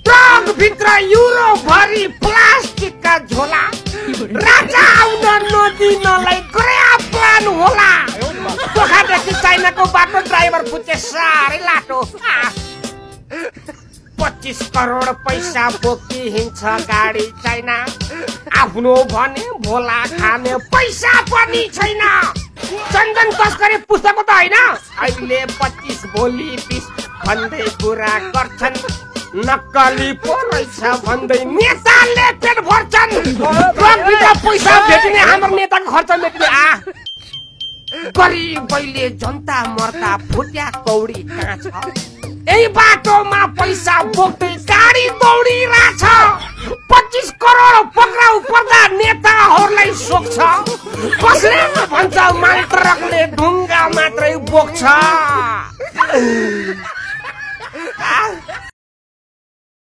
truck भित्र euro भरी plastic का झोला राजा आउन नदिनलाई ग्र्या प्लान होला पोखरादेखि चाइनाको बाटो ड्राइभर पुचे साह्रै लाटो 25 करोड पैसा बोकी हिँड्छ गाडी चाइना आफ्नो भने भोला खाने पैसा पनि छैन चन्दन तस्करी पुस्तकको त हैन अहिले 25 भोलि 20 भन्दै कुरा गर्छन् नक्कली पो रहेछ भन्दै नेताले पेट भर्छन् ट्रकभित्र पैसा भेटिने हाम्रो नेताको खर्च मेटिने गरिबैले जनता मर्दा फुट्या कौडी कहाँ छ यही बाटोमा पैसा बोक्दै गाडी दौडिरहेछ 25 करोड पक्राउ पर्दा नेताहरूलाई सोक्छ कसले भन्छ मात्रकले ढुङ्गा मात्रै बोक्छ